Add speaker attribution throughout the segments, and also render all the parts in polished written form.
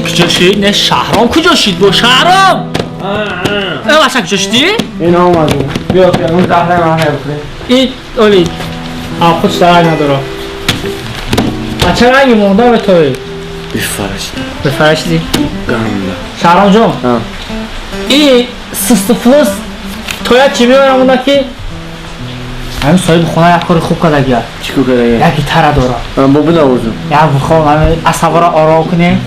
Speaker 1: Куҷо шид? Не, Шаҳром куҷо шид? Бо Шаҳром! Э, бача, куҷо шидӣ?
Speaker 2: Ин омадем. Биё, биё, он заҳра маҳра бихӯрем.
Speaker 1: Ин оли худ дарак надора. Бача, ранги монда ба той.
Speaker 2: Бифараш.
Speaker 1: Бифарашидӣ?
Speaker 2: Ганда.
Speaker 1: Шаҳром ҷон. И систу флус тоя чӣ меорам, онда ки ҳамин соҳиби хона як кори хуб кардагия.
Speaker 2: Чӣ кор кардагия?
Speaker 1: Як гитара дора.
Speaker 2: Бо бинавозам.
Speaker 1: Як бихом, ҳамин асабора ором кунем.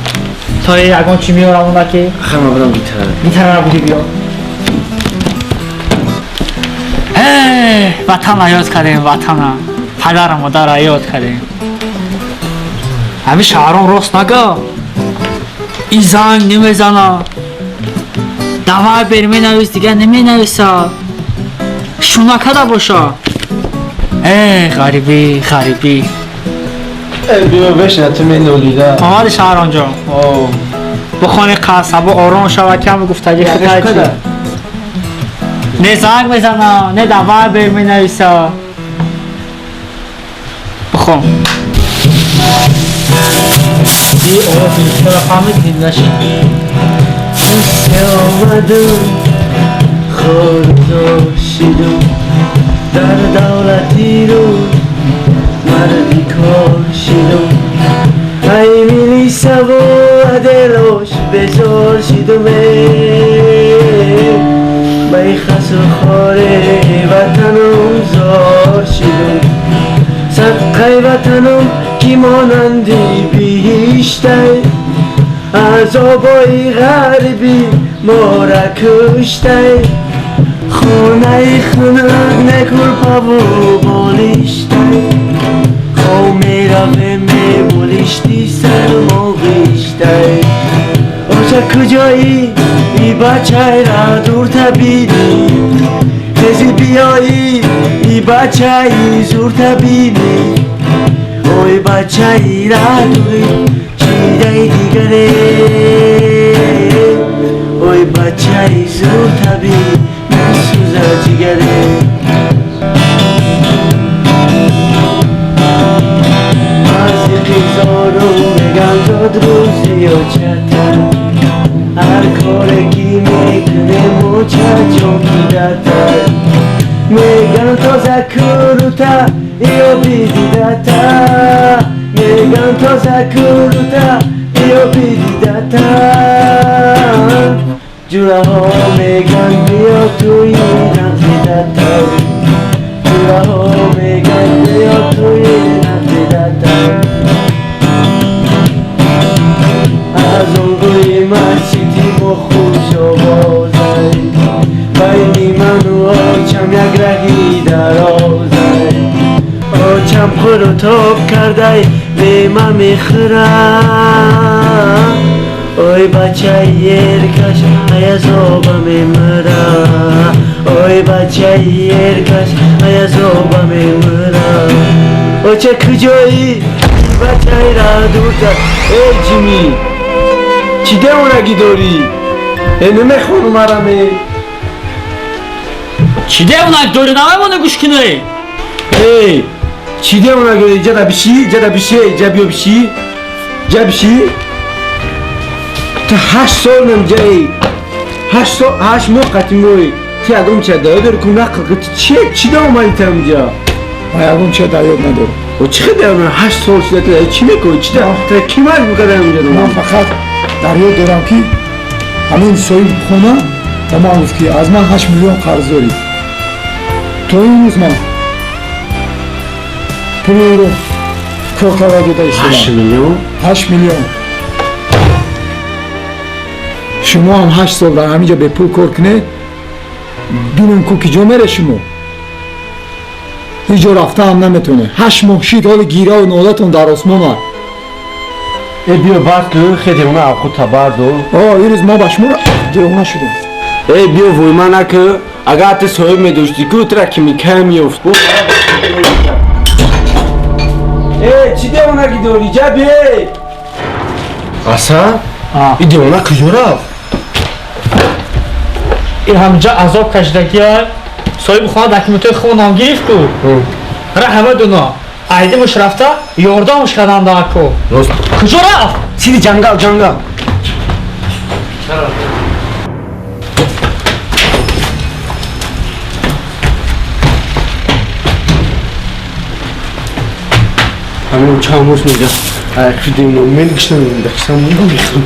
Speaker 1: Тоя ягон чӣ меорам, онда ки
Speaker 2: Хама бирам гитара.
Speaker 1: Гитарара буди биё. Ватана ёд кардем, ватана. Падару модара ёд кардем. Ҳамин Шаҳром рост нага. И занг намезана. Давай бер менавис, дигар неменависа. Шуна када боша. Э, ғарибӣ, ғарибӣ.
Speaker 2: Э, биё бешина, ту менолида.
Speaker 1: Омади, Шаҳром ҷон.
Speaker 2: О.
Speaker 1: Бихони, қасабо ором шава, кам гуфтаги хитай чи. Не занг мезана, не давай бер менависа. Бихон. Ди овози гитара фаҳмид, нашид.
Speaker 2: Омадум, хорзо шидум, дар давлати рӯ марди кор шидум. Ай милисаву аделош безор шидум, бай хасу хоре ватанум зор шидум. Садқаи ватанум, ки монанди биҳиштай, азобои ғарибӣ мора куштай. Хонаи хунук, некурпаву болиштай, хов меравем, меболишти сармо ғиштай. Оча, куҷоӣ? И бачайра дурта бинӣ, тези биёӣ, и бачаи зурта бинӣ. Ой, бачаира дури чидаи дигаре, ой, бачаи зуртаби месӯза ҷигаре. Мазиқи зору меган зод рӯзи очата, ҳар коре ки мекунем, оча ҷон кидата. Меган тоза курута ё бидидата, меган тоза курута ё бидидата. Ҷураҳо меган биё туи нақдидата, ҷураҳо меган биё туи нақдидата. Аз он гӯи масҷиди мо хуш овозай, байни ману очам як раҳи дарозай. Очам хӯру тоб кардай, бема мехӯрам. Ой, бачаи еркаш ай азоба мемура, ой, бачаи еркаш ай азоба мемура. Оча, куҷоӣ? Бачаира дурта. Эй, Ҷими, чӣ девонагӣ дорӣ? Э, намехонум араме.
Speaker 1: Чӣ девонак дорӣ, намемонӣ гӯш кунӣ?
Speaker 2: Эй, чӣ девонагӣ дорӣ? Ҷада бишӣ, ҷада бишӣ, ҷа биё бишӣ, ҷа бишӣ. Ту 8 сол намҷаи, 8 сол, 8 моҳ қатимои ти ягон ча даё дорӣ ку, нақл ку. Ту чи чӣ да омадӣ та инҷа?
Speaker 3: Ман ягон чиз дар ёд надорам.
Speaker 2: О, чӣ хел даё надорӣ? 8 сол шуда, ту чӣ мекунӣ? Чӣ да ту ки маҷбур карда инҷа?
Speaker 3: Ман фақат дар ёд дорам, ки ҳамин соҳиби хона ба ман гуфт, ки аз ман 8 миллион қарз дорӣ. То ин рӯз ман пули ӯро кор карда дода
Speaker 2: ҳашт
Speaker 3: истодам.
Speaker 2: миллион?
Speaker 3: 8 миллион. Шумо ҳам 8 сол дар ҳамин ҷо бепул кор кунед, бинем ку ки ҷо мере. Шумо ҳеҷ ҷо рафта ҳам наметавонед. 8 моҳ шид, ҳоли гираву нолатон дар осмон аст.
Speaker 2: Э, биё баъд ку, хе девона авхута бардор.
Speaker 3: О, ин рӯз мо ба шумо девона шудем.
Speaker 2: Эй, биё, войма наку. Агар ту соҳиб медоштӣ ку, тура кимикая меёфт. Э, чӣ девонагӣ дорӣ? Ҷа бией. Асан, и девона куҷо рафт?
Speaker 1: Ин ҳамҷа азоб кашидагия. Соҳиби хона документҳои хонам гирифт ку, ра ҳама дуно айдимуш рафта ёрдамуш кардан дар ку.
Speaker 2: Рост.
Speaker 1: Куҷо рафт?
Speaker 2: Сири ҷангал, ҷангал. Ҳамин чанд моҳ мега аяк шудем, мен гишнам, дакшам мехӯрам.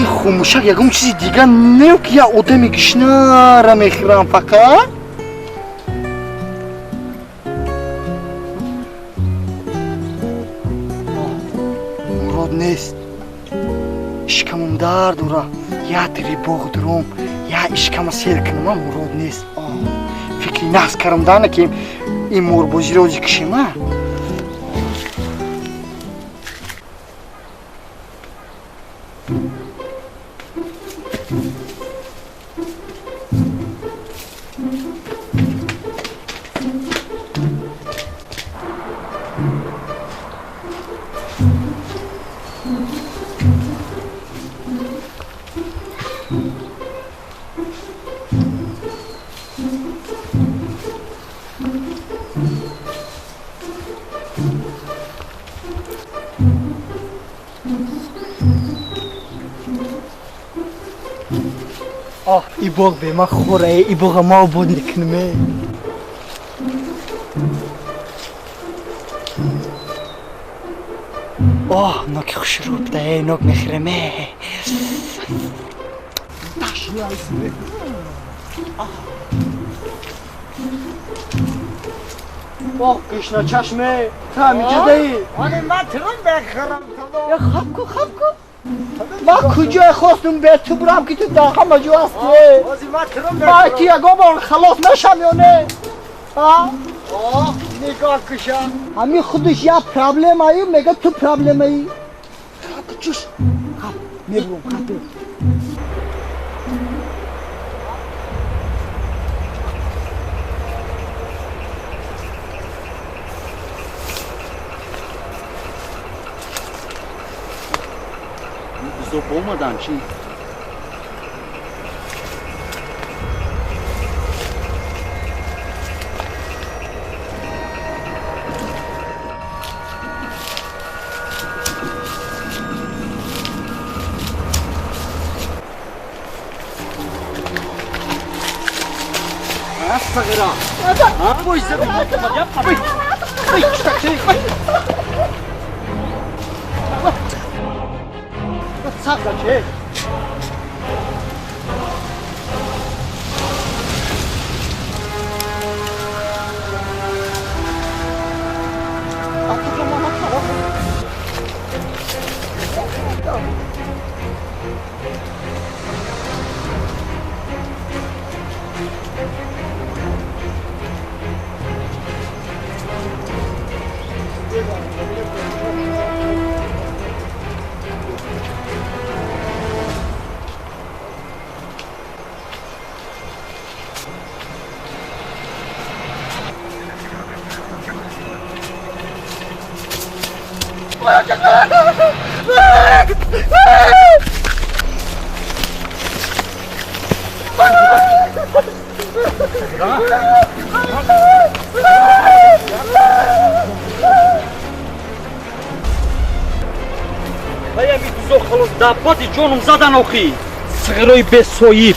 Speaker 4: Ин хомӯшак ягон чизи дигар не, ки як одами гишнара мехӯрам фақат. Мурод нест, ишкамам дард дора, я тири боғ дуром, я ишкама сер кунама. Мурод нест, фикри нағз карам дана, ки ин морбозиро ози кишема. Оҳ, и боғ бема хӯрае, и боға ма обод мекунаме. Оҳ, ноки хушрӯ будае, нок мехӯраме. Оҳ, гишна чашме, ту ҳамиҷа даи? Хаб ку, хаб ку. Ман куҷое хостум бе ту бурам, ки ту дар ҳама ҷо ҳастӣ? Ман ти ягон бор халос нашам ё не?
Speaker 3: Нигоҳ куша.
Speaker 4: Ҳамин худаш як проблемаю, мега ту проблемаи. Чуш, мебурам, хаб.
Speaker 5: Зоб омадан чӣ? Сағира. Ой, ой, ой,
Speaker 4: Сағда.
Speaker 5: Ҷоном задан, охӣ, сиғирои бесоиб.